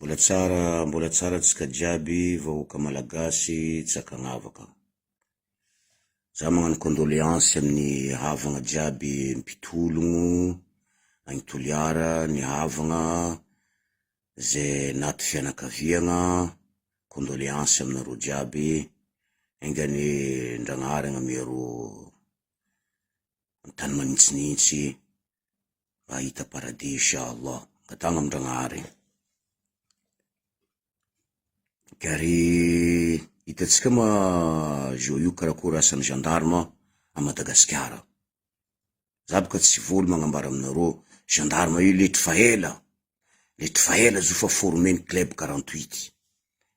Mbola tsara mbola tsara tsika jiaby vahoaka malagasy tsy ankagnavaka. Za magnano condoléance amin'ny havagna jiaby mpitologno agny Toliara, ny havagna ze naty fianakaviagna, condoléance aminareo jiaby, enga anie Ndragnahary agnamia rô tany manintsinintsy mba hahita paradis Inshallah, angatahagna amin-dragnahary. Ary hitantsika ma zao io karakory asan'ny gendarme à Madagasikara. Za boka tsy voly magnambara aminareo, gendarme io letry fa ela, letry fa ela zio fa former ny club 48.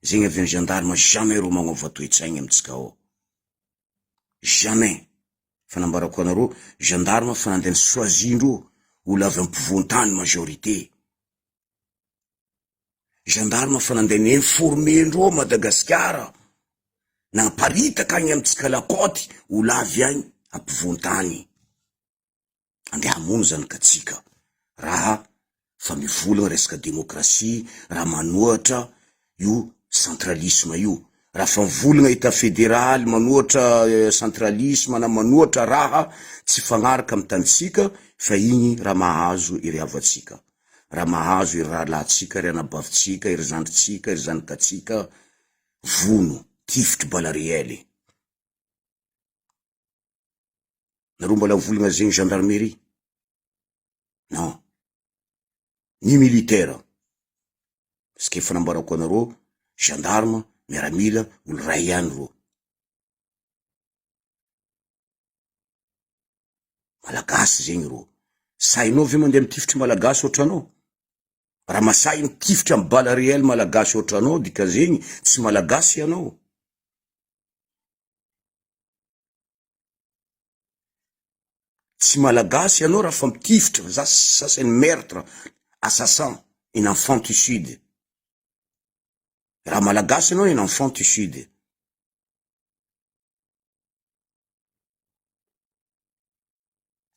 Zegny avy any gendarme jamais reo magnova toe-tsaigny amintsika ao. Jamais! Fa nambarako anareo, gendarme fa nandeha ni-choisir-ndreo olo avy ampovoan-tany majorité. Gendarme fa nandeha ni-informer-ndreo Madagasikara, naparitaka agny amintsika la côte, olo avy agny ampovoan-tany. Andeha hamono zanakatsika raha fa mivolagna resaka demokrasia, raha manohatra io centralisme io, raha fa mivolagna etat federaly manohatra centralisme na manohatra raha tsy fagnaraka amy tanitsika fa igny raha mahazo iry havatsika, raha mahazo iry rahalahintsika, iry anabavitsika, iry zandritsika, iry zanakatsika, vono, tifitry bala réel. Nareo mbola volagna zegny gendarmerie? Non. Ny militaire. Parce que efa nambarako anareo, gendarme, miaramila, olo ray ihany reo. Malagasy zegny reo. Sahinao ve mandeha mitifitry malagasy ohatranao? Raha masahy mitifitra amy bala réel malagasy ohatranao dikan'zegny tsy malagasy ianao. Tsy malagasy ianao raha fa mitifitra za ça c'est une meurtre assassin une enfant du sud raha malagasy ianao une enfant du sud.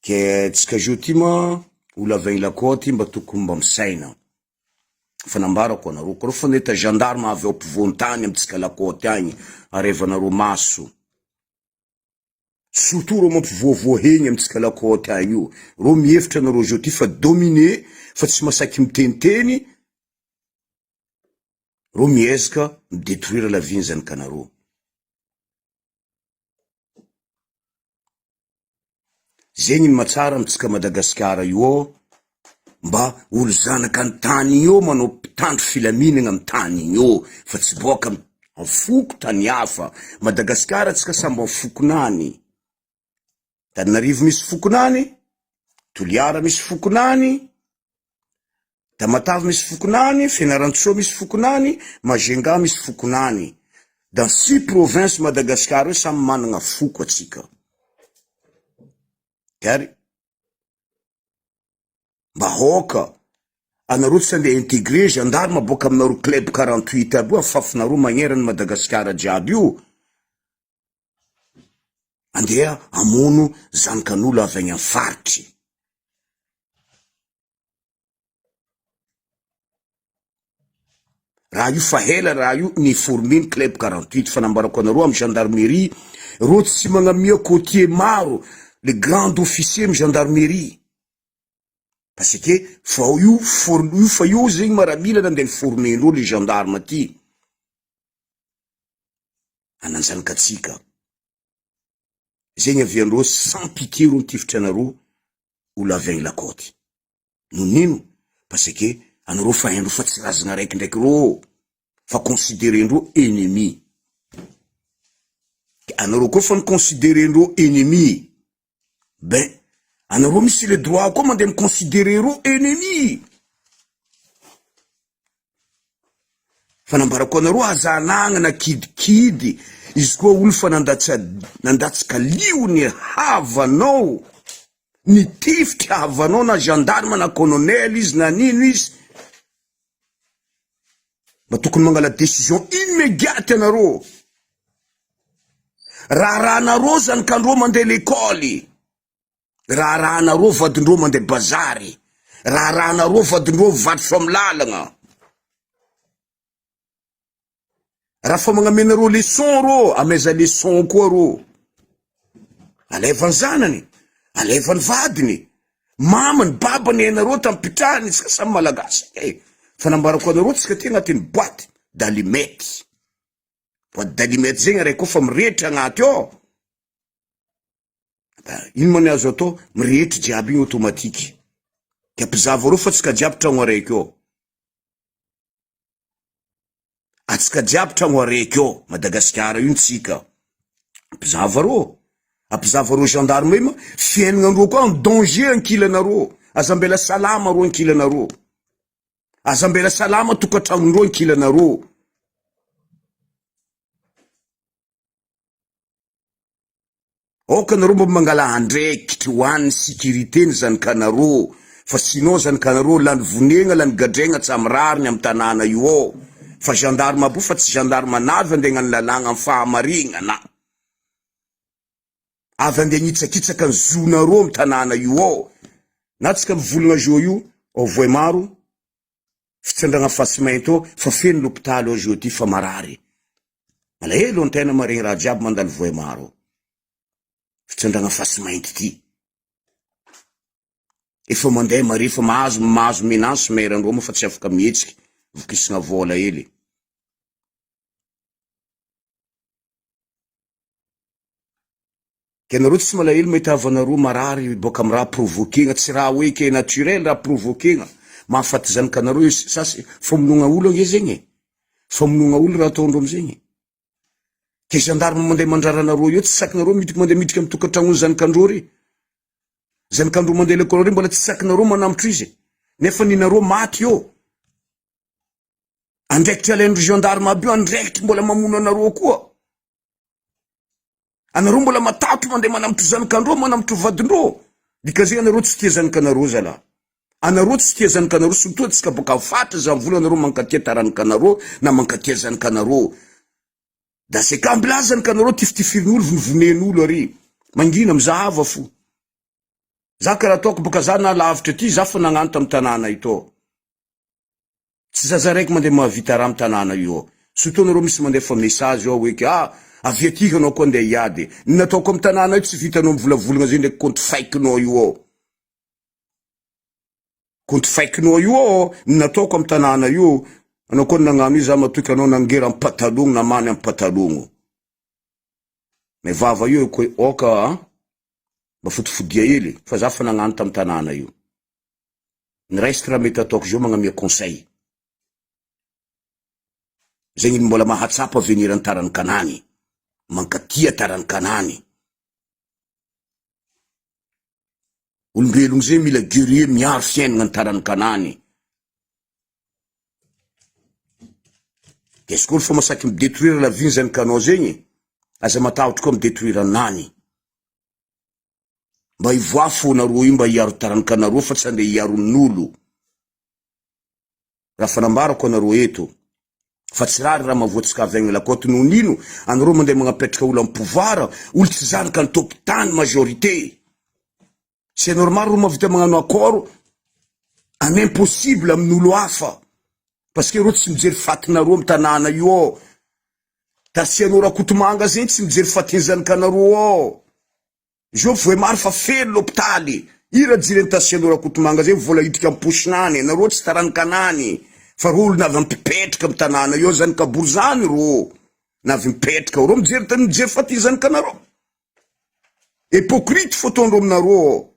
Ke tsika zao ty ma olo avy agny lakôty mba tokony mba misaina fa nambarako anareo ko reo fa nahita gendarme avy ao ampovoantany amitsika lakôty agny arevanareo maso surtout reo mampivoavoa hegny amitsika lakôty agny io reo mihevitra anareo zao ty fa domine fa tsy masaky miteniteny reo miezaka mi detruire la vie ny zanakanareo. Zegny ny mahatsara amitsika Madagasikara io ao mba olo zanaka ny tany igny eo manao mpitandro filaminagna amy tany igny eo fa tsy boaka amy foko tany hafa, Madagasikara tsika samby amy fokonany, Antananarivo misy fokonany, Toliara misy fokonany, Tamatave misy fokonany, Fianarantsoa misy fokonany, Majunga misy fokonany. Dans six provinces Madagascar io samy managna foko atsika. Ary mba aoka anareo tsy andeha integrer gendarme boaka aminareo club 48 aby io afafinareo magnerana Madagascar jiaby io. Andeha hamono zanakan'olo avy agny amy faritry. Raha io fa ela raha io ni-former ny club 48 fa nambarako anareo amy gendarmerie reo tsy magnamia côtier maro le grand officier amy gendarmerie parce que fa io for- io fa io zegny maramila nandeha ni-former-ndreo le gendarme ty ananjanakatsika zegny aviandreo sans pitié reo nitifitry anareo olo avy agny lakôty. No nino? Parce que anareo fa haindreo fa tsy razana raiky ndraiky rô fa considerendreo ennemi. Ke anareo koa fa ni-considerendreo ennemi, ben anareo misy le droit koa mandeha mi-considerer reo ennemi. Fa nambarako anareo aza anagnana kidikidy izy koa olo fa nandatsa nandatsaka lio ny havanao nitifitry havanao na gendarme na colonel izy na nino izy mba tokony mangala decision immediate anareo raharahanareo zanakandreo mandeha lekôly Raharahanareo vadindreo mandeha bazary. Raharahanareo vadindreo mivarotra amy lalagna. Raha fa magname anareo leçon rô, amaiza leçon koa rô. Alaiva ny zanany, alaiva ny vadiny, mamany, babany hainareo tampitrahany, tsika samy malagasy e. Fa nambarako anareo tsika ty agnatin'ny boite d'allumette. Boite d'allumette zegny araiky koa fa mirehitra agnaty ao. Ino ma ny azo atao? Mirehitry jiaby igny automatique. Ke mpizava reo fa tsika jiaby tragno araiky ao. Atsika jiaby tragno araiky ao, Madagasikara io ntsika. Mpizava reo, ampizava reo gendarme io ma fiaignanareo koa en danger ankilanareo. Aza ambela salama reo ankilanareo. Aza ambela salama tokantragnondreo ankilanareo. Aoka nareo mba mangala andraikitry ho an'ny sécurité ny zanakanareo fa sinon zanakanareo lany vonegna lany gadraigna tsy amy rariny amy tanàna io ao fa gendarme aby io fa tsy gendarme navy andeha hagnano lalàgna amy fahamarignana avy andeha hagnitsakitsaka ny zonareo amy tanàna io ao na tsika mivolagna zao io ao Vohemaro Fitsandragna fasimainty ô fa feno lopitaly ô zao ty fa marary. Malahelo antena maregny raha jiaby mandalo voay maro. Fitsandragna fasimainty ty. Efa mandeha mare fa mahazo mahazo menace maire andreo moa fa tsy afaka mihetsiky vokisagna vôla hely. Ke nareo tsy malahelo mahita havanareo marary boaka am raha provoquer-gna, tsy raha hoe ke naturel raha provoquer-gna, mahafaty zanakanareo izy, ça c'est famonoagna olo ange zegny e, famonoagna olo raha ataondreo amizegny e, ke gendarme mandeha mandrara anareo eo tsy sakinareo midriky mandeha midriky am tokantragnony zanakandreo re, zanakandreo mandeha lekôly re mbola tsy sakinareo manambotro izy, nefa ninareo maty eo, andraikitry alain'ireo gendarme aby io andraikitry mbola mamono anareo koa. Anareo mbola matahotra mandeha manamotro zanakandreo manamotro vadindreo dikazay anareo tsy tia zanakanareo zalah anareo tsy tia zanakanareo surtout antsika boka faritra za mivola anareo mankatia taranakanareo na mankatia zanakanareo da c'est ka mbola zanakanareo tifitifirin'olo vonivonen'olo ary mangina mizahava fo za karaha ataoko boka za na lavitra aty za fa nagnano tamy tanàna ito Tsy zaza raiky mandeha mahavita raha am tanàna io ao. Surtout anareo misy mandefa message ao hoe ke ah avy aty anao koa andeha hiady. Ny nataoko am tanàna io tsy vitanao mivolavolagna zay ndraiky compte fake nao io ao. Compte fake nao io ao ny nataoko am tanàna io. Anao koa nagnano io za matoky anao nangera am patalogno namany am patalogno. Mais vava io ko oka an mba fodifodia hely fa za fa nagnano tam tanàna io. Ny reste raha mety ataoko zao magnamia conseil. Zegny ny mbola mahatsapa avenir ny tarankanany. Mankatia tarankanany. Olombelogno zay mila guerrier miaro fiainagna ny tarankanany. Est-ce que olo fa masaky mi-detruire la vie ny zanakanao zegny? Aza matahotro koa mi-detruire anany. Mba hivoaha fo nareo io mba hiaro tarankanareo fa tsy andeha hiaro n'olo. Raha fa nambarako anareo eto fa tsy rary raha mavoatsika avy agny lakôty noho n'ino anareo mandeha magnapetraka olo am pouvoir olo tsy zanaka ny tompon-tany majorité. C'est normal reo mahavita magnano accord en impossible amin'olo hafa parce que reo tsy mijery fatinareo am tanàna io ao. Tasianao Rakotomanga zegny tsy mijery fatin'ny zanakanareo ao. Zao voemaro fa feno lopitaly. I Rajiren'i Tasianao Rakotomanga zegny vola hiditra am-posinany, nareo tsy taranikanany fa reo olona avy ampipetraka am tanàna io zany kabory zany reo na avy mipetraka ao reo mijery mijery fatin'ny zanakanareo. Hypocrite fô ataondreo aminareo ao.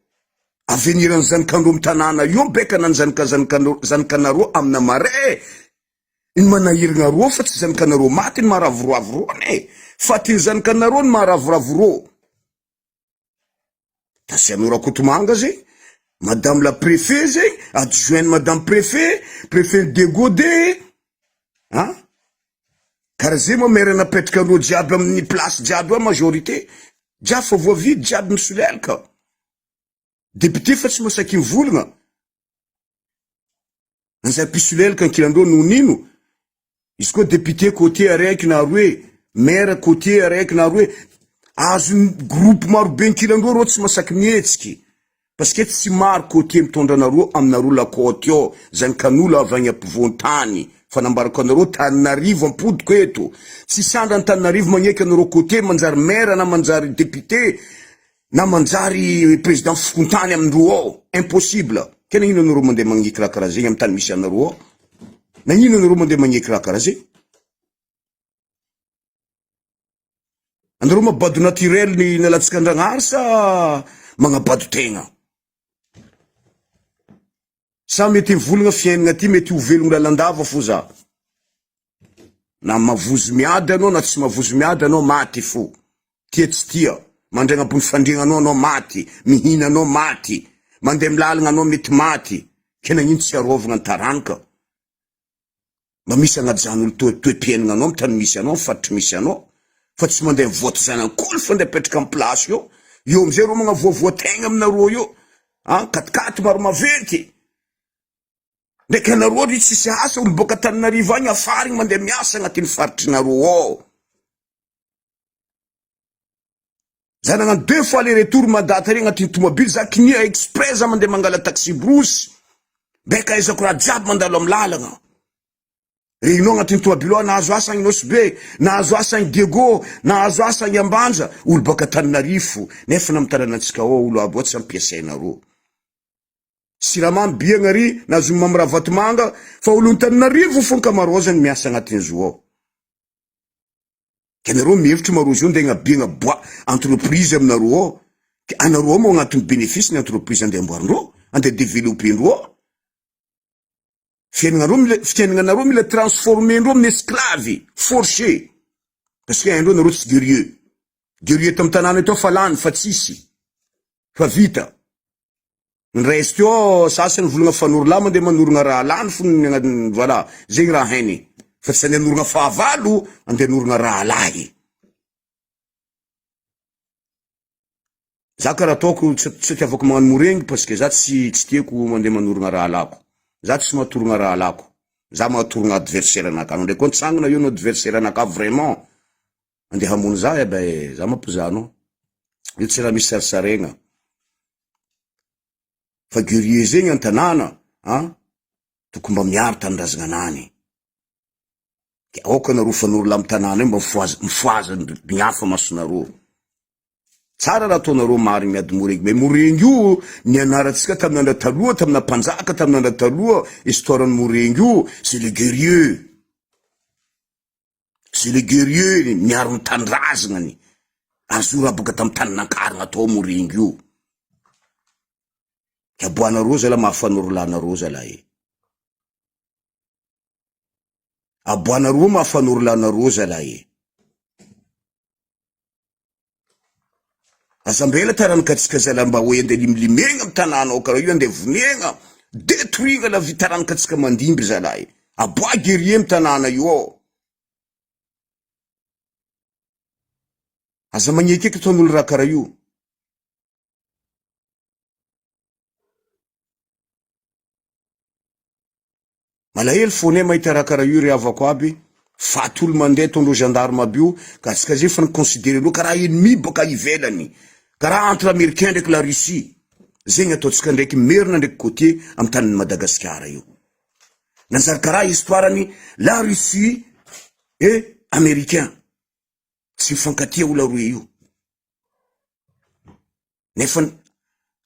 Avenir ny zanakanareo am tanàna io mibekana ny zanaka zanakanareo amina marais. Ny manahiragna rô fa tsy zanakanareo maty ny maharavoravo rô anie e! Fatin'ny zanakanareo ny maharavoravo rô. Tasianao Rakotomanga zegny, madame la préfet zegny, adjoint ny madame préfet, préfet ny degode an! Karaha zegny moa maire napetraka andreo jiaby amin'ny place jiaby ao majorité, jiaby fa voavidy, jiaby misolelaka. Député fa tsy masaky mivolagna. Anzay mpisolelaka ankilandreo no nino? Izy koa député côtier araiky na aroe, maire côtier araiky na aroe, azon'ny groupe marobe ankilandreo reo tsy masaky mihetsiky parce que tsy maro côtier mitondra anareo aminareo la côte ao, zany kanolo avy agny ampovoan-tany. Fa nambarako anareo Tananarivo ampodiko eto. Tsisy andra Antananarivo magneky anareo côté manjary maire na manjary député na manjary président fokontany amindreo ao. Impossible. Ke nagnino anareo mandeha magneky raha karaha zegny amy tany misy anareo ao? Nagnino anareo mandeha magneky raha karaha zegny? Anareo mabado naturel ny nalatsaka Andragnahary sa magnabado tegna? Sa mety mivolagna fiainagna ty mety ho velogno lalandava fo za. Na mavozo miady anao na tsy mavozo miady anao maty fo. Tia tsy tia, mandry agnabony fandriagna anao anao maty, mihina anao maty, mandeha milalagna anao mety maty, ke nagnino tsy arovagna ny taranaka? Mba misy agnajan'olo toe toe-piaignana anao amy tany misy anao, amy faritry misy anao, fa tsy mandeha mivoaty zanak'olo fa ndeha apetraka amy place eo, eo amizay reo magnavoavoa tegna aminareo eo, an, katikaty maro maventy, ndraiky anareo ry tsisy asa, olo boaka Antananarivo agny afarigny mandeha miasa agnatin'ny faritrinareo ao. Za nagnano deux fois aller retour Mada tary agnatin'ny tomobily za kinia exprès za mandeha mangala taxi brousse beka ahaizako raha jiaby mandalo amy lalagna regninao agnatin'ny tomobily ao nahazo asa agny Nosy Be nahazo asa agny Diego nahazo asa agny Ambanja olo baka Antananarivo nefa na amy tanànantsika ao olo aby ao tsy ampiasainareo siramamy biagna ary nahazo Mamy Ravatomanga fa olo Antananarivo fo ankamaroazany miasa agnatin'ny zo ao Ke nareo mihevitry marozy io ndeha agnabiagna bois entreprise aminareo ao, ke anareo ao moa agnatin'ny benefice ny entreprise andeha amboarindreo, andeha developendreo ao. Fiaignanareo mila fiaignanareo mila transformendreo amin'ny esclave, forcé. Parce que haindreo nareo tsy guerrier. Guerrier eto amin'ny tanàna eto fa lany fa tsisy. Fa vita. Ny reste eo sasany volagna fanorolahy mandeha manorogna rahalahy fony voilà zegny raha hainy fa tsy andeha hanorogna fahavalo andeha hanorogna rahalahy. Za karaha ataoko tsy tsy itiavako magnano morengy parce que za tsy tsy tiako mandeha manorogna rahalahiko, za tsy mahatorogna rahalahiko, za mahatorogna adversaire anakahy, anao ndraiky koa nitsangana eo no adversaire anakahy vraiment andeha hamono za eh ben za mampizaha anao, io tsy raha misy sarisaregna. Fa guerrier zegny an-tanàna an, tokony mba miaro tanindrazagna anany. De aoka nareo fanorolahy amy tanàna io mba mifohaza mifohaza ny hafa masonareo. Tsara raha ataonareo marigny miady morengy, mais morengy io nianarantsika tamin'ny andro taloha, tamina mpanjaka tamin'ny andro taloha, histoire ny morengy io, c'est le guerrier. C'est le guerrier miaro ny tanindrazgnany. Azo raha boka tam tany nankarigna tao morengy io. Kaboanareo zala mahafanorolahy zala e. Aboanareo mahafanorolahy zala e. Aza ambela taranakatsika zala mba hoe andeha limlimegna am tanàna ao karaha io andeha vonegna detruire la vie taranakatsika mandimby zalahy aboa guerrier am tanàna io ao aza magneky eky ataon'olo raha karaha io. Malahelo fone mahita raha karaha io ry havako aby, faty olo mandeha ataondreo gendarme aby io, ka tsika zay efa ni-considerer ndreo karaha ennemi boaka ivelany, karaha entre americain ndraiky la Russie, zegny ataontsika ndraiky merina ndraiky côtier amy tanin'i Madagasikara io, nanjary karaha histoire ny la Russie et americain, tsy mifankatia olo aroe io. Nefa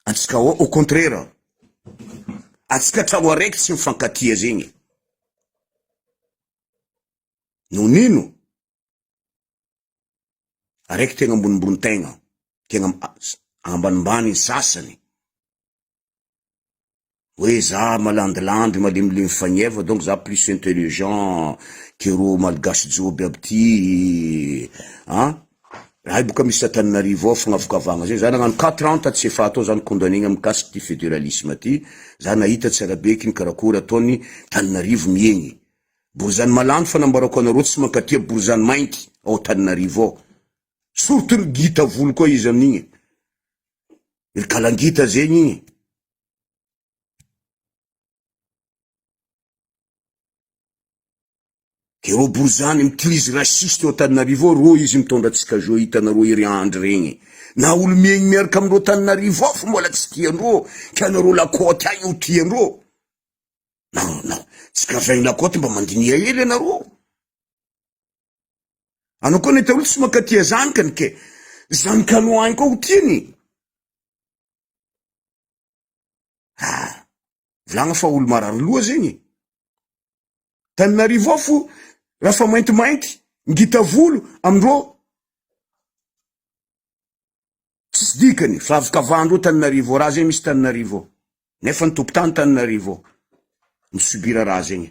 antsika ao au contraire antsika tragno araiky tsy mifankatia zegny no nino araiky tegna ambonimbony tegna tegna ambanimbany ny sasany Hoe za malandilandy malemilemy fagneva donc za plus intelligent que reo malgache joby aby ty an! Raha io boka misy Antananarivo ao fagnavokavagna zay, za nagnano quatre ans tatsy efa atao za ni-condamnegna mikasiky ty federalisme ty, za nahita tsara beky ny karakory ataony Tananarivo miegny, borizany malandy fa nambarako anareo tsy mankatia borizany mainty ao Antananarivo ao, surtout ny gita volo koa izy amin'igny e, ry kalangita zegny igny. De reo borizany mitilizy raciste eo Antananarivo ao reo izy mitondra antsika zao hitanareo ery Andry regny na olo miaigny miaraka amindreo Antananarivo ao fa mbola tsy tiandreo ka anareo la côte agny ho tiandreo non non. Tsika avy agny Lakoty mba mandiniha hely anareo. Anao koa nahita olo tsy mankatia zanakany ke zanakanao agny koa ho tiany. Ah, volagna fa olo marary loha zegny. Tananarivo ao fo raha fa maintimainty, ngita volo amindreo tsisy dikany, firavokavahandreo Tananarivo ao, raha zegny misy Tananarivo ao, nefa ny tompotany Tananarivo ao, mi-subir raha zegny.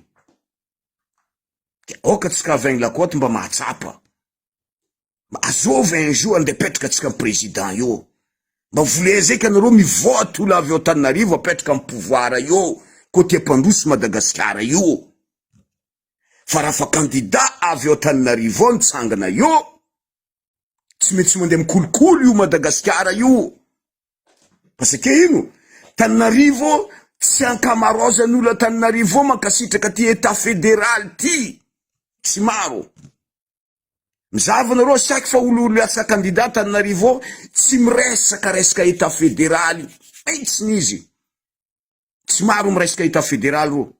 Ke aoka tsika avy agny la côte mba mahatsapa. Mba azovy un jour andeha apetraka tsika am président io. Mba voler zeky anareo mi-vote olo avy ao Antananarivo apetraka am pouvoir io, koa te hampandroso Madagasikara io. Fa raha fa candidat avy ao Antananarivo ao nitsangana io, tsy maintsy mandeha mikolokolo io Madagasikara io. Parce que ino? Tananarivo tsy ankamaroazan'ny olo Antananarivo mankasitraka ty Etat federaly ty. Tsy maro. Mizava nareo saky fa olo lasa candidat Tananarivo tsy miresaka resaka Etat federaly mihitsiny izy. Tsy maro miresaka Etat federaly ro.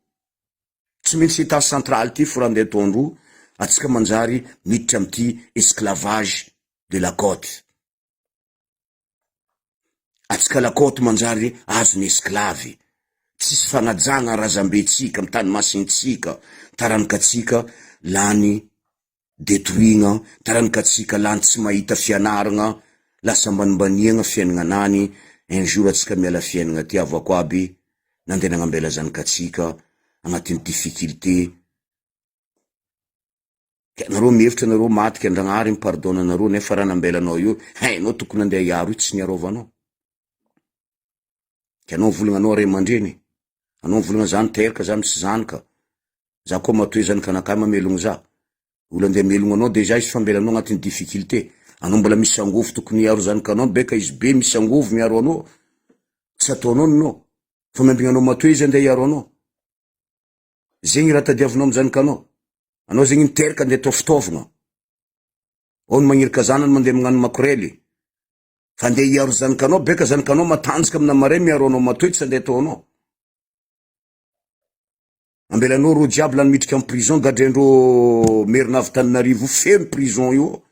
Tsy maintsy Etat central ty fo raha andeha ataondro atsika manjary miditra amty esclavage de la cote. Atsika la cote manjary azony esclave. Tsisy fanajagna razambentsika am tany masintsika, taranakatsika lany detruigna, taranakatsika lany tsy mahita fianaragna, lasa ambanimbaniagna fiaignananany, un jour atsika miala fiaignana ty havako aby nandeha nagnambela zanakatsika agnatin'ny difficulté, Ke anareo mihevitra anareo maty ke Andragnahary mi-pardonne anareo nefa raha nambelanao io hainao tokony andeha hiaro io tsy niarovanao. Ke anao mivolagna anao ray aman-dreny, anao mivolagna za niteraka za misy zanaka, za koa matoe zanakanakahy mamelogno za, olo andeha hamelogno anao dejà izy fambelanao agnatin'ny difficulté, anao mbola misy angovo tokony hiaro zanakanao beka izy be misy angovo miaro anao, tsy ataonao ninao, fa miambigna anao matoe izy andeha hiaro anao. Zegny raha tadiavinao am zanakanao? Anao zegny niteraka andeha atao fitaovagna. Ao ny magniraka zanany mandeha magnano makorely. Fa andeha hiaro zanakanao beka zanakanao matanjaka amina marais miaro anao matoe tsy andeha ataonao. Ambelanao reo jiaby lany midriky am prison gadraindreo merina avy Tananarivo feno prison io.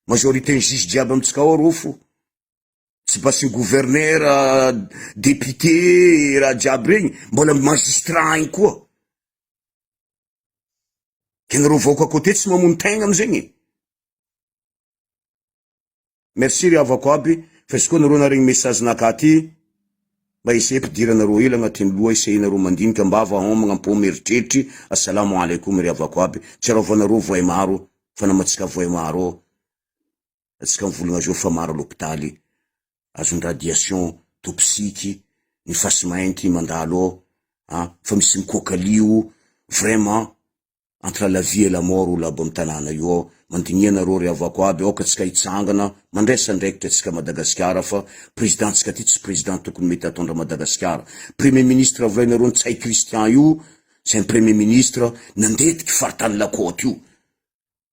Majorité ny juge jiaby amitsika ao reo fo. Tsy basin'ny gouverneur, député, raha jiaby regny, mbola magistrat agny koa. Ke nareo vahoaka côté tsy mamono tegna amizegny e. Merci ry havako aby, fa izy koa nareo naregny message naka ty, mba essaye ampidiranareo hely agnatin'ny loha, essaye-nareo mandinika ambava, homagna, am-po, mieritreritry, Assalamo alaikum ry havako aby, tsiarovanareo voay maro, fa namantsika voay maro ao. Antsika mivolagna zao fa maro l'hôpitaly azon'ny radiation toxique ny fasy mainty mandalo ao an, fa misy mikoaka lio vraiment entre la vie et la mort olo aby am tanàna io ao, mandiniha nareo ry havako aby aoka tsika hitsangana mandraisa andraikitra tsika Madagasikara fa président tsika ty tsy président tokony mety atondra Madagasikara, premier ministre volainareo Ntsay Christian io c'est un premier ministre nandetiky faritany la côte io,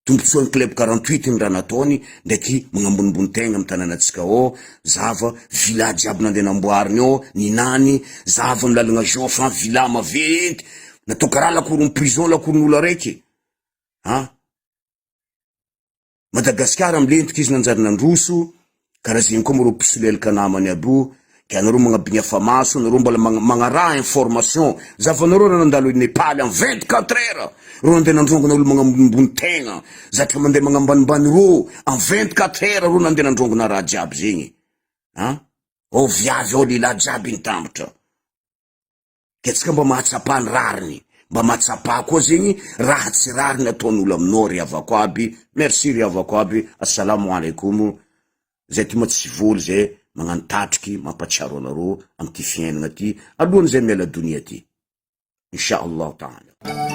Tombotsoan'ny club 48 ny raha nataony ndraiky magnambonimbony tegna am tanànatsika ao, zava villa jiaby nandeha namboariny ao, ninany, zava am lalagna jof an villa maventy, natao karaha lakoron'ny prison lakoron'olo araiky an, Madagasikara milentika izy nanjary nandroso, Karaha zegny koa moa reo mpisolelaka namany aby io, ke anareo magnabignafa maso, anareo mbola magnaraha information, zavanareo raha nandalo i Nepal en 24 heures, reo nandeha nandrongona olo magnambonimbony tegna, zatra mandeha magnambanimbany reo, en 24 heures reo nandeha nandrongona raha jiaby zegny, an, ao viavy ao lehilahy jiaby nitambatra. Ke tsika mba mahatsapa ny rariny, mba mahatsapa koa zegny raha tsy rariny ataon'olo aminao ry havako aby, merci ry havako aby, assalamo alaikum, zay ty ma tsy voly zay magnano tatriky mampatsiaro anareo amty fiainagna ty alohan'izay miala donia ty, insha Allah ta'ala.